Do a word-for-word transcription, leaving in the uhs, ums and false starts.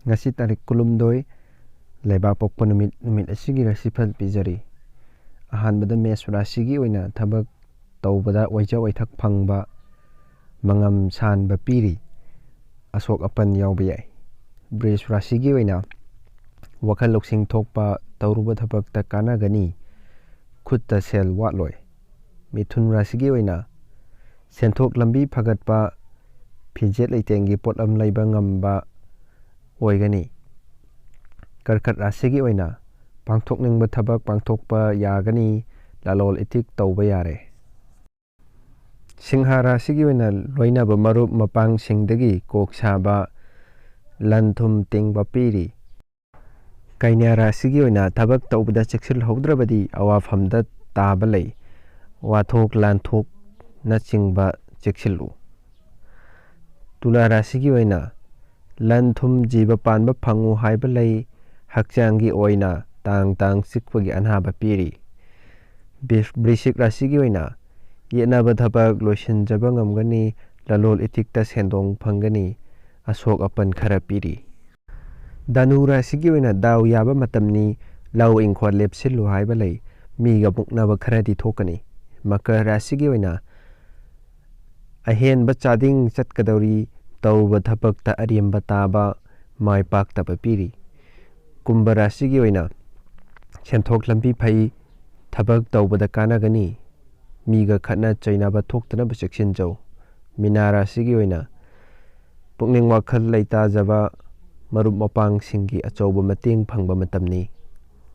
ꯉꯁꯤ ꯇꯥꯔꯤꯛ ꯀꯨꯟꯍꯨꯝꯗꯣꯏ, ꯂꯩꯕꯥꯛ ꯄꯣꯛꯄ ꯅꯨꯃꯤꯠ, ꯅꯨꯃꯤꯠ ꯑꯁꯤꯒꯤ ꯔꯥꯁꯤꯐꯜ ꯄꯤꯖꯔꯤ꯫ ꯑꯍꯥꯟꯕꯗ ꯃꯦꯁ ꯔꯥꯁꯤꯒꯤ ꯑꯣꯏꯅ ꯊꯕꯛ ꯇꯧꯕꯗ ꯑꯣꯏꯖ ꯑꯣꯏꯊꯛ ꯐꯪꯕ, ꯃꯉꯝ ꯁꯥꯟꯕ ꯄꯤꯔꯤ꯫ ꯑꯁꯣꯛ ꯑꯄꯟ ꯌꯥꯎꯕ ꯌꯥꯏ꯫ ꯕ꯭ꯔꯤꯖ ꯔꯥꯁꯤꯒꯤ ꯑꯣꯏꯅ ꯋꯥꯈꯜ ꯂꯧꯁꯤꯡ ꯊꯣꯛꯄ, ꯇꯧꯔꯨꯕ ꯊꯕꯛꯇ ꯀꯥꯟꯅꯒꯅꯤ꯫ ꯈꯨꯠꯇ ꯁꯦꯜ ꯋꯥꯠꯂꯣꯏ꯫ ꯃꯤꯊꯨꯟ ꯔꯥꯁꯤꯒꯤ ꯑꯣꯏꯅ ꯁꯦꯟꯊꯣꯛ ꯂꯝꯕꯤ ꯐꯒꯠꯄ, ꯐꯤꯖꯦꯠ ꯂꯩꯇꯦꯡꯒꯤ ꯄꯣꯠꯂꯝ ꯂꯩꯕ ꯉꯝꯕ ꯑꯣꯏꯒꯅꯤ꯫ ꯀꯔꯀꯠ ꯔꯥꯁꯤꯒꯤ ꯑꯣꯏꯅ ꯄꯥꯡꯊꯣꯛꯅꯤꯡꯕ ꯊꯕꯛ ꯄꯥꯡꯊꯣꯛꯄ ꯌꯥꯒꯅꯤ, ꯂꯂꯣꯜ ꯏꯇꯤꯛ ꯇꯧꯕ ꯌꯥꯔꯦ꯫ ꯁꯤꯡꯍ ꯔꯥꯁꯤꯒꯤ ꯑꯣꯏꯅ ꯂꯣꯏꯅꯕ ꯃꯔꯨꯞ ꯃꯄꯥꯡꯁꯤꯡꯗꯒꯤ ꯀꯣꯛ ꯁꯥꯕ, ꯂꯟ ꯊꯨꯝ ꯇꯤꯡꯕ ꯄꯤꯔꯤ꯫ ꯀꯩꯅ꯭ꯌꯥ ꯔꯥꯁꯤꯒꯤ ꯑꯣꯏꯅ ꯊꯕꯛ ꯇꯧꯕꯗ ꯆꯦꯛꯁꯤꯜꯍꯧꯗ꯭ꯔꯕꯗꯤ ꯑꯋꯥꯐꯝꯗ ꯇꯥꯕ ꯂꯩ꯫ ꯋꯥꯊꯣꯛ ꯂꯥꯟꯊꯣꯛꯅꯆꯤꯡꯕ ꯆꯦꯛꯁꯤꯜꯂꯨ꯫ ꯇꯨꯂꯥ ꯔꯥꯁꯤꯒꯤ ꯑꯣꯏꯅ ꯂꯟ ꯊꯨꯝ ꯖꯤꯕ ꯄꯥꯟꯕ ꯐꯪꯉꯨ ꯍꯥꯏꯕ ꯂꯩ꯫ ꯍꯛꯆꯥꯡꯒꯤ ꯑꯣꯏꯅ ꯇꯥꯡ ꯇꯥꯡ ꯆꯤꯛꯄꯒꯤ ꯑꯅꯥꯕ ꯄꯤꯔꯤ꯫ ꯕꯤ-, ꯕ꯭ꯔꯤꯁꯤꯛ ꯔꯥꯁꯤꯒꯤ ꯑꯣꯏꯅ ꯌꯦꯠꯅꯕ ꯊꯕꯛ ꯂꯣꯏꯁꯤꯟꯖꯕ ꯉꯝꯒꯅꯤ, ꯂꯂꯣꯜ ꯏꯇꯤꯛꯇ ꯁꯦꯟꯗꯣꯡ ꯐꯪꯒꯅꯤ, ꯑꯁꯣꯛ ꯑꯄꯟ ꯈꯔ ꯄꯤꯔꯤ꯫ ꯙꯅꯨ ꯔꯥꯁꯤꯒꯤ ꯑꯣꯏꯅ ꯗꯥꯎ ꯌꯥꯕ ꯃꯇꯝꯅꯤ, ꯂꯧ ꯏꯪꯈꯣꯜ ꯂꯦꯞꯁꯤꯜꯂꯨ ꯍꯥꯏꯕ ꯂꯩ, ꯃꯤꯒ ꯃꯨꯛꯅꯕ ꯈꯔꯗꯤ ꯊꯣꯛꯀꯅꯤ꯫ ꯃꯀꯔ ꯔꯥꯁꯤꯒꯤ ꯑꯣꯏꯅ ꯑꯍꯦꯟꯕ ꯆꯥꯗꯤꯡ ꯆꯠꯀꯗꯧꯔꯤ, ꯇꯧꯔꯨꯕ ꯊꯕꯛꯇ ꯑꯔꯦꯝꯕ ꯇꯥꯕ, ꯃꯥꯏ ꯄꯥꯛꯇꯕ ꯄꯤꯔꯤ꯫ ꯀꯨꯝꯚ ꯔꯥꯁꯤꯒꯤ ꯑꯣꯏꯅ ꯁꯦꯟꯊꯣꯛ ꯂꯝꯕꯤ ꯐꯩ, ꯊꯕꯛ ꯇꯧꯕꯗ ꯀꯥꯟꯅꯒꯅꯤ, ꯃꯤꯒ ꯈꯠꯅ ꯆꯩꯅꯕ ꯊꯣꯛꯇꯅꯕ ꯆꯦꯛꯁꯤꯟꯖꯧ꯫ ꯃꯤꯅꯥ ꯔꯥꯁꯤꯒꯤ ꯑꯣꯏꯅ ꯄꯨꯛꯅꯤꯡ ꯋꯥꯈꯜ ꯂꯩꯇꯥꯖꯕ, ꯃꯔꯨꯞ ꯃꯄꯥꯡꯁꯤꯡꯒꯤ ꯑꯆꯧꯕ ꯃꯇꯦꯡ ꯐꯪꯕ ꯃꯇꯝꯅꯤ꯫